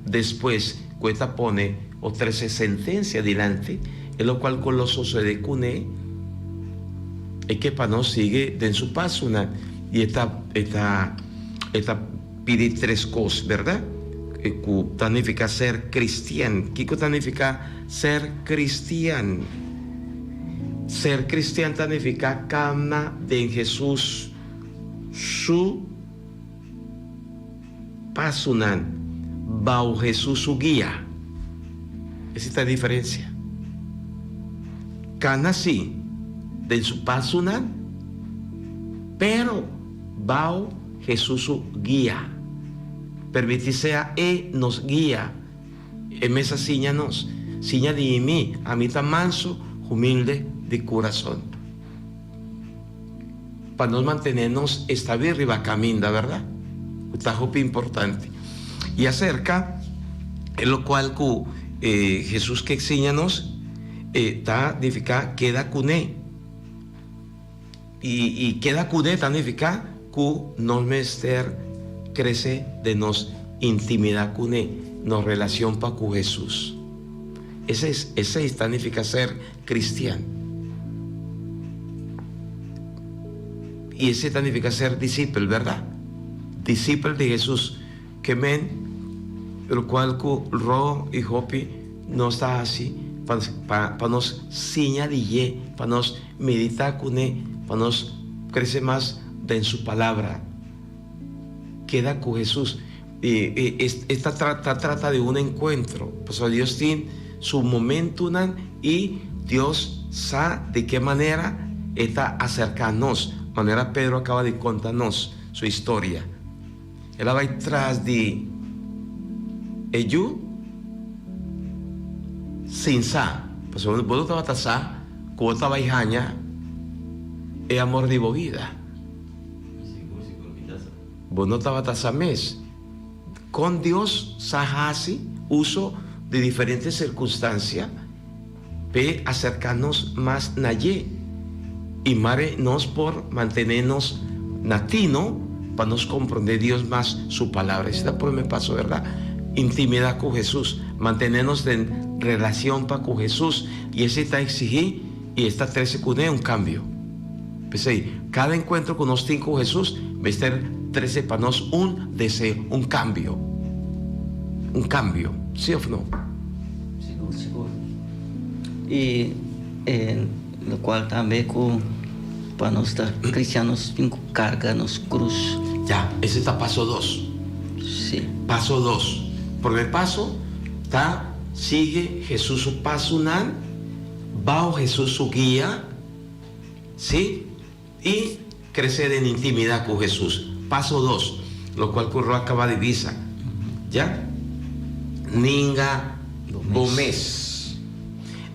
despues cu e ta pone o trece sentencia dilanti, e locual cu lo socede cune e ke pa nos sigui den su pasonan. Y e ta e ta e ta pidi tres cos, berdad? E cu ta nifica ser cristian. Kico ta nifica ser cristian? Ser cristian ta nifica cana den Jesus su pasonan, bao Jesus su guia. Esi ta e diferencia. Cana si den su pasonan, pero bao Jesus su guia. Permiti sea E nos guia. E mes a siña nos, Siña di mi, ami ta manso, humilde di kurason. Pa nos mantené nos estabil riba kaminda, bèrdat? Ku ta hopi importante. I aserka e lokual ku Hesus ke siña nos, e ta nifiká keda kuné. I keda kuné ta nifiká ku nos mester krese den nos intimidat kuné, nos relashon pa ku Hesus. Esei esei ta nifiká ser kristian. I esei ta nifiká ser disipel, bèrdat? Disipel di Hesus ke men lokual ku Ro i Hopi nos ta hasi pa pa nos siña di dje, pa nos Meditá kuné pa nos krese mas den su Palabra. Keda ku Hesus. E ta trata di un enkuentro, pasobra Dios tin su momentunan i Dios sa di ke manera e ta aserká nos, manera Pedro a kaba di konta nos su historia. El a bai tras di e yu sin sa, pasobra bo no tabata sa ku bo ta bai haña e amor di bo bida. Bo no tabata sa mes kon Dios sa hasi uso di diferente sirkunstansia p'e aserká nos mas na dje i mare nos por mantené nos na tino pa nos komprondé Dios mas su Palabra. Esei ta promé paso, bèrdat? Intimidá ku Hesus, mantené nos den relashon pa ku Hesus, i esei ta eksigí i e ta trese kuné un kambio. P'esei, kada enkuentro ku nos tin ku Hesus mester trese pa nos un deseo, un kambio. Un kambio, sí òf no? Sigur, sigur. I e lokual tambe ku. Pa nos ta kristian nos tin ku karga nos krus. Ya, ese ta paso dos. Sí. Paso dos. Prome paso ta sigue Jesus su pasonan, bao Jesus su guia, sí, y crece den intimidad cu Jesus. Paso dos, locual cu Ro a caba di bisa. Ya. Ninga bo mes.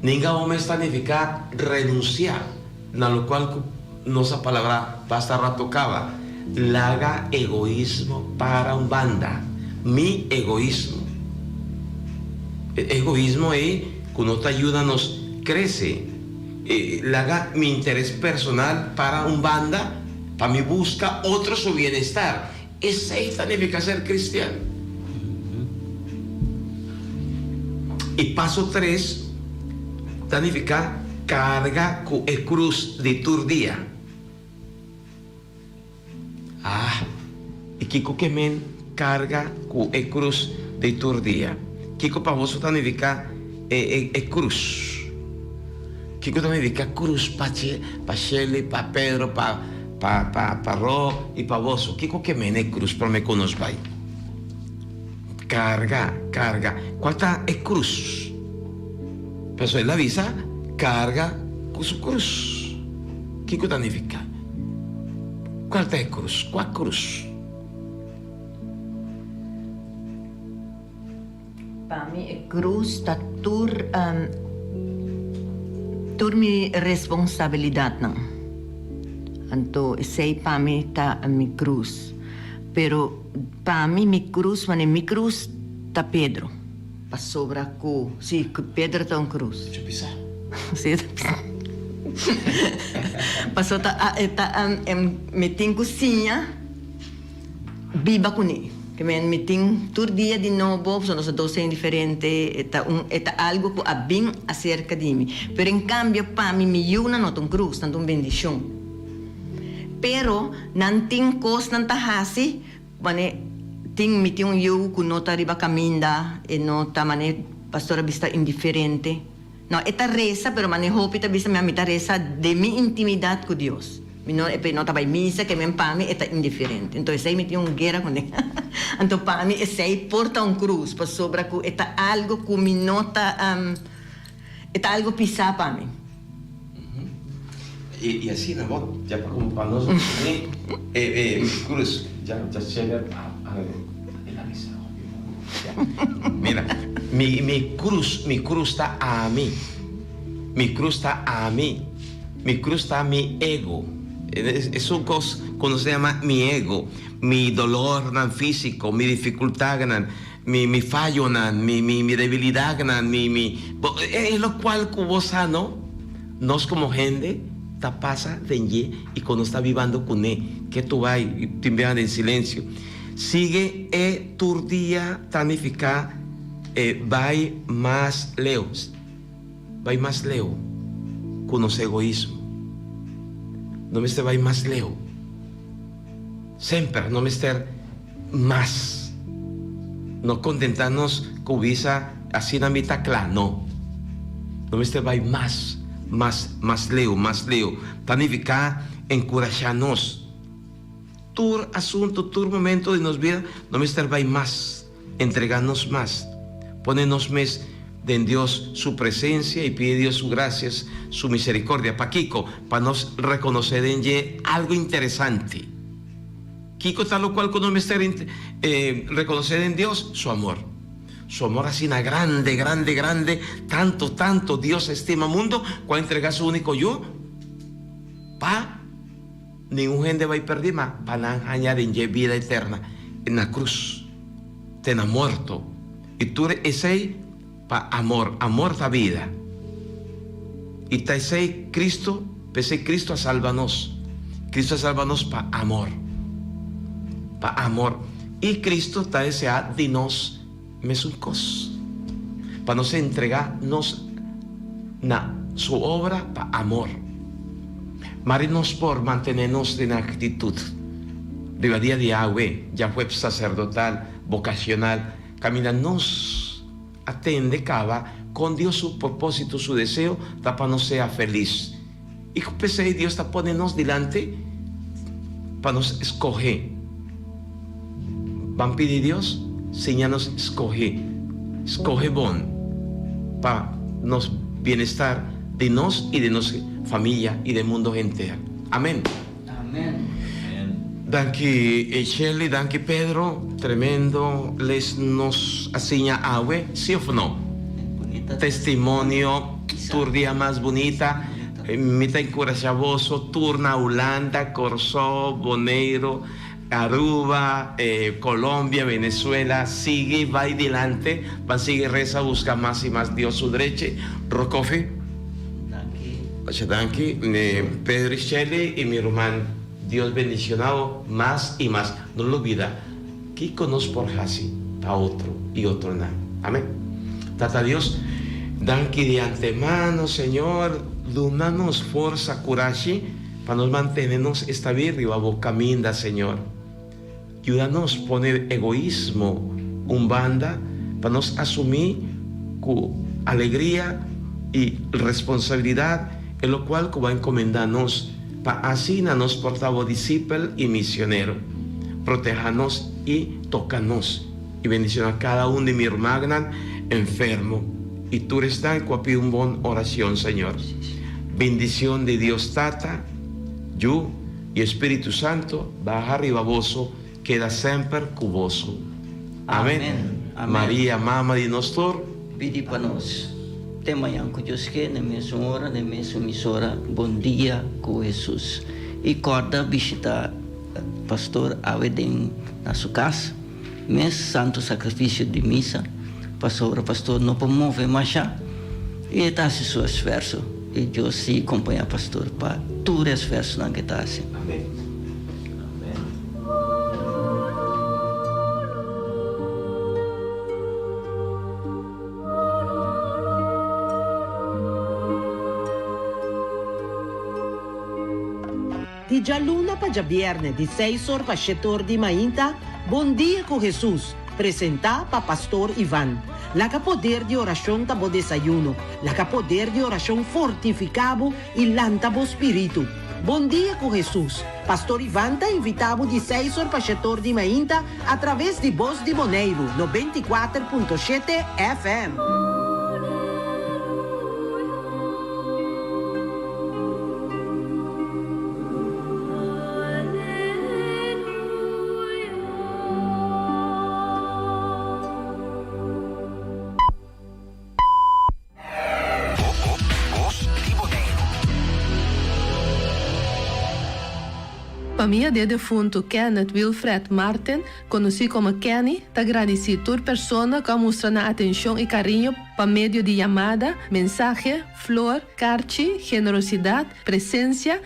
Ninga bo mes ta nifica renuncia. Na locual cu nos a palabra basta rato caba, laga egoismo para un banda. Mi egoismo. E egoismo ei cu no ta yuda nos crece. Laga mi interes personal para un banda pa mi busca otro su bienestar. Esei ta nifica ser cristian. Y paso tres ta nifica carga cu e cruz di tur dia. Ah, y kico ke men carga cu e cruz di tur dia? Kico pa boso ta nifica e e cruz? Kico ta nifica cruz pa pa Shirley, pa Pedro, pa. Pa pa pa ro i pa boso. Kiko ke mene krus prome ku nos bai? Karga, karga. Kual ta e krus? Pasobra el a bisa karga ku su krus. Kiko ta nifiká? Kual ta e krus? Kua krus? Pa mi e krus ta tur tur mi responsabilidatnan. Anto esei pa mi ta mi krus. Pero pa mi mi krus manera mi krus ta Pedro. Pasobra ku si Pedro ta un krus. Mucho pisá. Si e ta pisá. Pasobra ta e ta mi tin ku siña. Biba kuné. Ke men mi tin tur dia di nobo, pasobra nos ta dos hende diferente, e ta un e ta algu ku a bin aserka di mi. Pero en kambio pa mi, mi yunan no ta un krus, nan ta un bendishon. Pero nan tin kosnan ta hasi mane tin mi tin un yu ku no ta riba kaminda, e no ta mane pastor a bisa indiferente. No, e ta resa, pero mane hopi ta bisa mi, ami ta resa den mi intimidat ku Dios. Mi no, e no ta bai misa, ke men pa mi e ta indiferente. Enton esei mi tin un guera kuné. Anto pa mi esei por ta un krus, pasobra ku e ta algu ku mi no ta, e ta algu pisá pa mi. I asina bo ya pa komo pa nos e e krus ya ya chega a el a bisa hopi bon ya mira mi mi krus mi krus ta ami mi krus ta ami mi krus ta mi ego esun kos ku nos ta yama mi ego mi dolornan fisiko mi difikultadnan mi mi fayonan mi mi mi debilidadnan mi mi bo e lokual ku bo sa no. Nos komo hende ta pasa den dje i kon nos ta bibando kuné, ke tu bai i tin biaha den silensio. Sigui e tur dia ta nifiká e bai mas leu, bai mas leu ku nos egoismo. No mester bai mas leu. Semper no mester mas. No kontentá nos ku bisa asina mi ta kla, no. No mester bai mas, mas, mas leu, mas leu. Ta nifiká enkurashá nos. Tur asuntu, tur momento di nos bida no mester bai mas, entregá nos mas, pone nos mes den Dios su presensia i pidi Dios su grasias, su misericordia. Pakiko? Pa nos rekonosé den dje algu interesante. Kiko ta lokual ku nos mester rekonosé den Dios? Su amor. Su amor asina grande, grande, grande, tanto, tanto Dios a estima mundo ku a entregá su úniko Yu pa ningun hende bai pèrdí, ma pa nan haña den dje bida eterna. Na krus, te na morto. I tur esei pa amor. Amor ta bida. I ta esei Cristo, p'esei Cristo a salba nos. Cristo a salba nos pa amor. Pa amor. I Cristo ta deseá di nos mesun kos. Pa nos entregá nos na Su obra pa amor. Mari nos por mantené nos den aktitut riba dia di awe, djahuebs saserdotal, vokasional, Caminda nos a tende caba con Dios su propósito, su deseo ta pa nos sea feliz. I ku p'esei Dios ta pone nos dilanti pa nos skohe. Ban pidi Dios siña nos skohe, skohe bon pa nos bienestar di nos i di nos famia i den mundo henter. Amen. Amen. Danki Shirley, danki Pedro, tremendo les nos a siña awe, si of no? Testimonio tur dia mas bunita, mi ta encurasha boso tur na Hulanda, Corsou, Boneiro, Aruba, Colombia, Venezuela, sigui bay dilante, ban sigui reza busca mas y mas Dios su drechi, Rokofi. Masha danki Pedro y Shirley y mi ruman Dios bendiciona bo mas y mas no lubida kico nos por haci pa otro y otronan amen Tata Dios danki di antemano Señor duna nos forsa curashi pa nos mantene nos estabil riba bo caminda Señor yuda nos pone egoismo un banda pa nos asumi cu alegria y responsabilidad e locual cu bo a encomenda nos pa asina nos por ta bo disipel y misionero. Proteha nos y toca nos y bendiciona cada un di mi hermagnan enfermo y tur esnan cu a pidi un bon oracion, Señor. Bendicion di Dios Tata, Yu y Espiritu Santo baha riba boso keda semper cu boso. Amen. Maria, Mama di nos tur. Pidi pa nos. Te mañan cu Dios ke, na e mesun ora, na e mesun emisora, Bon Dia cu Jesus. Y corda bishita Pastor awe den na su cas mes, Santo Sacrificio di Misa, pasobra Pastor no por move masha y e ta haci su esfuerzo y Dios sigui compaña Pastor pa tur e esfuerzonan cu e ta haci. Amen. Di djaluna pa djabièrnè di seis or pa shete or di mainta, Bon Dia ku Hesus, presentá pa Pastor Ivan. Laga poder di orashon ta bo desayuno, laga poder di orashon fortifiká bo i lanta bo spiritu. Bon Dia ku Hesus, Pastor Ivan ta invitá bo di seis or pa shete or di mainta atraves di Bos di Boneiru 94.7 FM. Famia di e defuntu Kenneth Wilfred Martin, konosí komo Kenny, ta gradisí tur persona ku a mustra nan atenshon i kariño pa medio di yamada, mensahe, flor, karchi, generosidat, presensia.